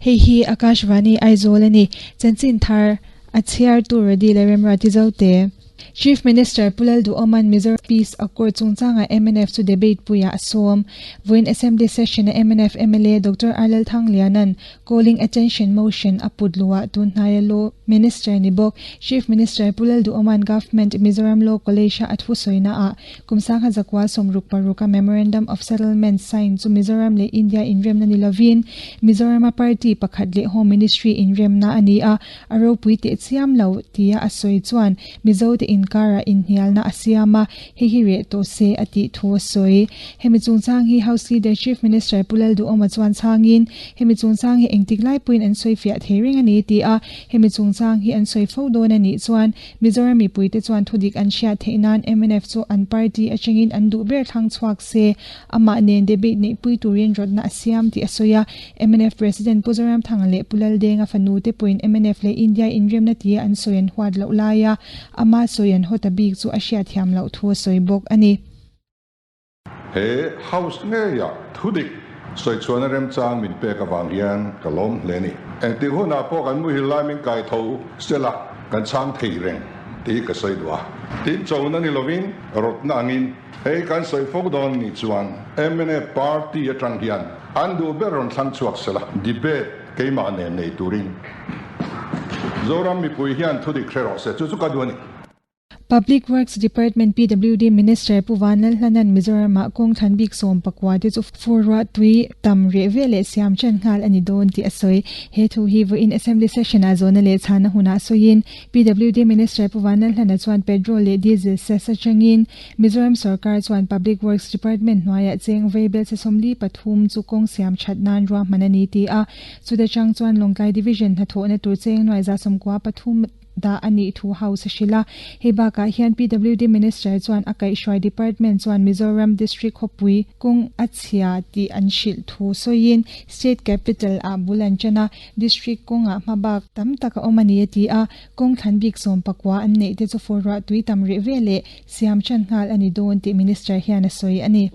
Hei hi Akashvani Aizawl a ni. Chanchin thar a chhiartu Radi leh Remruati Zote. Chief Minister Pu Lalduhoma'n Mizoram Peace Accord chungchangah mnf chu debate puiah a sawm. Vawiin Assembly Session-a mnf mla Doctor R Lalthangliana'n Calling Attention Motion a put luhah tun hnaia Law Minister ni bawk Chief Minister Pu Lalduhoma'n Government Mizoram Law College-a a thusawi-naah Kum sangha zakua 66 a Memorandum of Settlement sign chu Mizoram leh India inremna ni lovin Mizorama party pakhat leh Home Ministry inremna a ni a, a ropui teh chiam lo tia a sawi chuan Mizote inkarah inhnialna a siam a, hei hi reh tawh se a tih thu a sawi. Hemi chungchang hi House Leader Chief Minister Pu Lalduhawma chuan chhangin hemi chungchang hi engtik lai pawhin an sawi fiah thei reng a ni ti a, hemi chungchang hi an sawi fo dawn a nih chuan Mizoram mipuite chuan thudik an hriat theih nan mnf chu an party atangin an duh ber thlang chhuak se, amah nen debate neihpui turin rawtna a siam tih a sawi a. Mnf President Pu Zoramthanga leh Pu Laldenga fanu te pawhin mnf leh India inremna tia an sawi an huat loh laia ama sawi an haw ta bik chu a hriatthiam loh thu a sawi bawk a ni. He House ngeia thudik sawichhuahna remchang min pek avang hian ka lawm hle a ni. Engtik hunah pawh kan muhil lai min kai tho sela kan chhang thei reng tih ka sawi duh a. Tin chona ni lovin rawtna angin hei kan sawi fo dawn nih chuan mnf party atang hian an duh ber rawn thlang chhuak sela debate keimah nen nei turin Zoram mipui hian thudik hre rawh se chu chu ka duh a ni. Public Works Department, PWD, Minister Pu Vanlalhlana'n Mizoramah kawng thlan bik 14 te chu fur ruah tui tam reh ve leh siam ṭan nghal a ni dawn tih a sawi. He thu hi vawiin Assembly Session-ah zawhna leh chhana hunah sawiin PWD Minister Pu Vanlalhlana chuan petrol leh diesel cess atangin Mizoram sorkar chuan Public Works Department hnuaiah cheng vei belhse 43 chu kawng siam ṭhat nan ruahman a ni ti a, chuta chang chuan Lawngtlai Division hnathawhna tur cheng nuai 93 dah a nih thu House a hrilh a. Hei bakah hian PWD Minister chuan a kaihhruai Department chuan Mizoram District khawpui kawng a chhia tih an hrilh thu sawiin State Capital ah bul an ṭan a, District kawngah hmabak tam tak a awm a ni a ti a, kawng thlan bik 19 an neih te chu fawrruah tui tam reh ve leh siam ṭan nghal a ni dawn tih Minister hian a sawi a ni.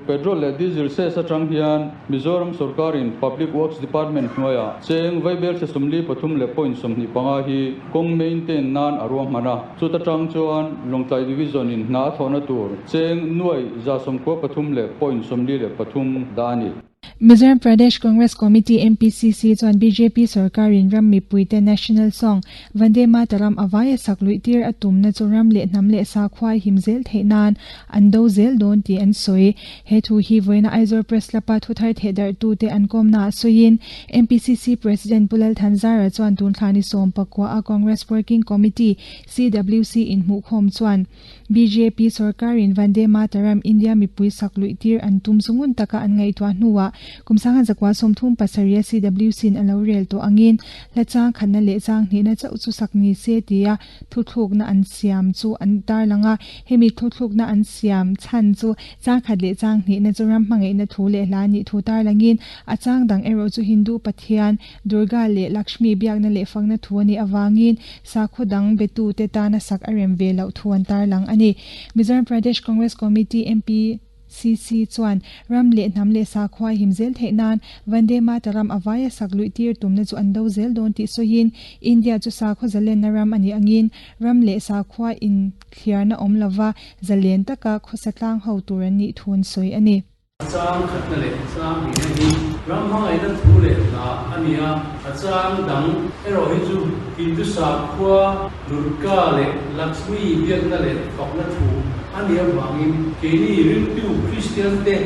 Petrol leh Diesel cess atang hian Mizoram sorkarin Public Works Department hnuaiah cheng vaibel thla 43 leh point 25 hi kawng maintain nan a ruahman a. Chuta tang chuan Lawngtlai Division in hna a thawhna tur cheng nuai 93 leh point 43 dah a ni. Mizoram Pradesh Congress Committee, MPCC, chuan bjp sorkarin ram mipuite National Song, Vande Mataram a vaia sak luih tir a tumna chu ram leh hnam leh sakhua him zel theih nan an do zel dawn tih an sawi. He thu hi vawiina Aizawl Press Club-a thuthar thehdarhtute an kawmnaah sawiin MPCC President Pu Lal Thanzara chuan tun thla ni 19 a Congress Working Committee, CWC, inhmuhkhawm chuan Bjp sorkarin Vande Mataram India mipui sak luih tir an tum chu ngun taka an ngaihtuah hnuah kum 1937 a CWC-in a lo rel tawh angin hla chang khatna leh chang hnihna chauh chu sak ni se tia thuthlukna an siam chu an tarlang a. Hemi thuthlukna an siam chhan chu chang khat leh chang hnihna chu ram hmangaihna thu leh hla nih thu tarlangin a chang dang erawh chu Hindu pathian Durga leh Lakshmi biakna leh fakna thu a nih avangin Sakhaw dang betute tana sak a rem ve loh thu an tarlang a ni. Mizoram Pradesh Congress Committee, MPCC, chuan ram leh hnam leh sakhua him zel theih nan Vande Mataram a vaia sak luih tir tumna chu an do zel dawn tih sawiin India chu sakhaw zalenna ram a nih angin ram leh sakhua inthliarna awm lova zalen taka khawsa tlang ho tur an nih thu an sawi a ni. A chang khatna leh chang hnihna hi ram hmangaihna thu leh hla a ni a, a chang dang erawh hi chu Hindu sakhua Durga leh Lakshmi biakna leh fakna thu a nih avangin keini ringtu Kristian te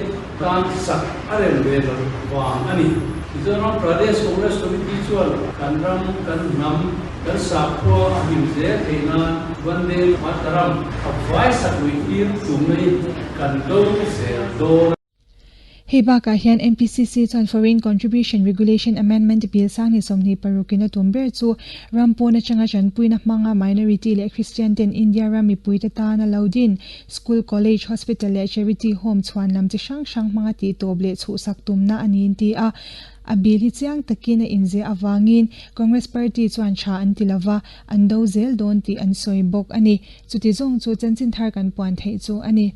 tan sak a rem ve lo vang a ni. Mizoram Pradesh Congress Committee chuan kan ram, kan hnam, kan sakhua a him zel theih nan Vande Mataram a vai sak luih tir tumna hi Kan do zel dawn. Hei bakah hian MPCC chuan Foreign Contribution Regulation Amendment Bill sangni 26 in a tum ber chu ram pawn atanga tanpuina hmanga minority leh Christian ten India ram mipuite tana lo din school, college, hospital leh charity home chhuan lam chi hrang hrang hmanga tihtawp leh chhuhsak tumna a niin ti a. A bill hi chiang takin a inziah avangin Congress party chuan tha an ti lova, an do zel dawn tih an sawi bawk a ni. Chuti zawng chu chanchin thar kan puan theih chu a ni.